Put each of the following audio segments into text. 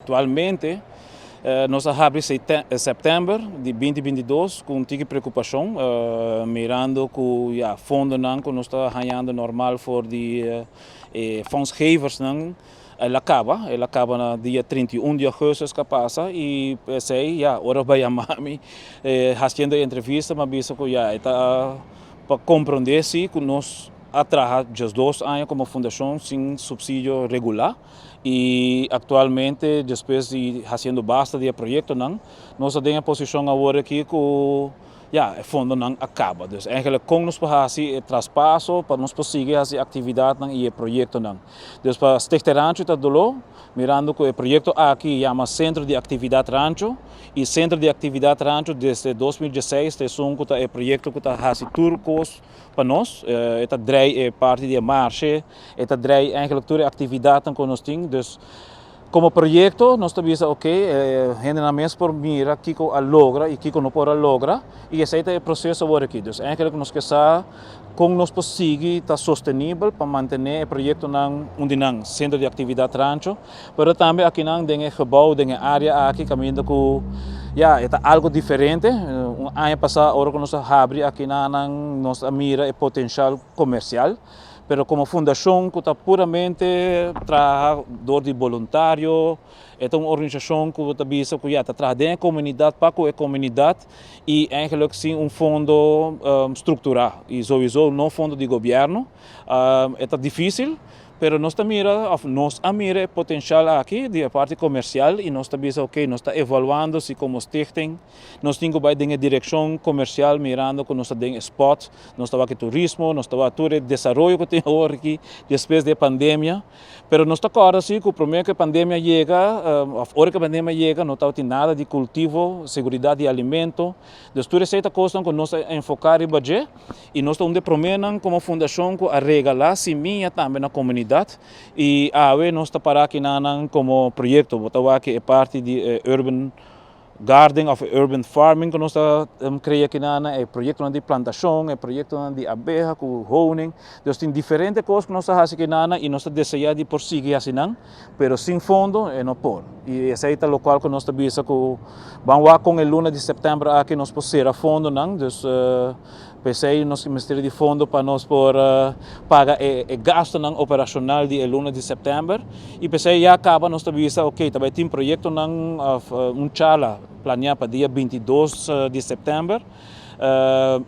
Aktualmente nos a habri sèptèmber di 2022 ku un tiki preokupashon, mirando ku ya fondonan ku nos ta hañando normal for di e fondsgeversnan el a kaba, el a kaba na dia 31 di ougùstùs ku a pasa i p'esei ya ora bo a yama mi hasiendo e entrevista mi a bisa ku ya e ta pa komprondé si ku nos a traha 12 aña komo fundashon sin supsidio regular i aktualmente, despues di hasiendo basta di e proyektonan, nos ta den e posishon awor aki ku ya e fondonan a kaba. Dus eigenlijk kon nos por hasi e traspaso pa nos por sigui hasi aktividatnan i e proyektonan. Dus pa Stichting Rancho ta doló, mirando ku e proyekto aki yama Sentro di Aktividat Rancho i Sentro di Aktividat Rancho desde 2016 ta esun ku ta e proyekto ku ta hasi tur kos pa nos. E ta drei e parti di e marshe, e ta drei eigenlijk tur e aktividatnan ku nos tin. Dus komo proyekto nos ta bisa ok, hendenan mes por mira kiko a logra i kiko no por a logra i esei ta e proseso awor aki. Dus eigenlijk nos ke sa kon nos por sigui ta sostenibel pa mantené e proyektonan un di nan Sentro di Aktividat Rancho, pero tambe akinan den e gebou, den e área aki kaminda ku ya e ta algo diferente. Un aña pasá ora ku nos a habri akinanan nos a mira e potenshal komersial, pero komo fundashon ku ta puramente traha dor di boluntario, e ta un organisashon ku ta bisa ku ya ta traha den e komunidat pa ku e komunidat i eigenlijk sin un fondo strukturá i souiso no fondo di gobièrnu, e ta difísil. Pero nos ta mira, òf nos a mira e potenshal aki di e parti komersial i nos ta bisa ok, nos ta evaluando si komo stichting nos tin ku bai den e direkshon komersial, mirando ku nos ta den e spot, nos ta wak e turismo, nos ta wak tur e desaroyo ku tin awor aki despues di e pandemia. Pero nos ta kòrda si ku promé ku e pandemia yega, òf ora ku e pandemia yega, no tabatin nada di kultivo, seguridat di alimento. Dus tur esei ta kosnan ku nos a enfoká riba dje i nos ta un di e proménan komo fundashon ku a regalá simia tambe na komunidat i awe nos ta pará kinanan komo proyekto. Bo ta wak e parti di e urban garden òf e urban farming ku nos ta krea kinanan, e proyektonan di plantashon, e proyektonan di abeha ku honing. Dus tin diferente kos ku nos ta hasi kinanan i nos ta deseá di por sigui hasi nan, pero sin fondo e no por. I esei ta lokual ku nos ta bisa ku ban wak kon e luna di sèptèmber aki nos por sera fondonan. Dus p'esei nos mester di fondo pa nos por paga e gastunan operashonal di e luna di sèptèmber. I p'esei ya kaba nos ta bisa ok, ta bai tin proyektonan òf un charla planiá pa dia 22 di sèptèmber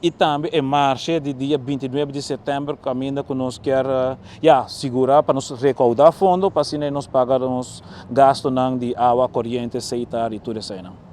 i tambe e marshe di dia 29 di sèptèmber, kaminda ku nos kier ya sigurá pa nos rekoudá fondo pa asina nos paga nos gastunan di awa, koriente, setar i tur eseinan.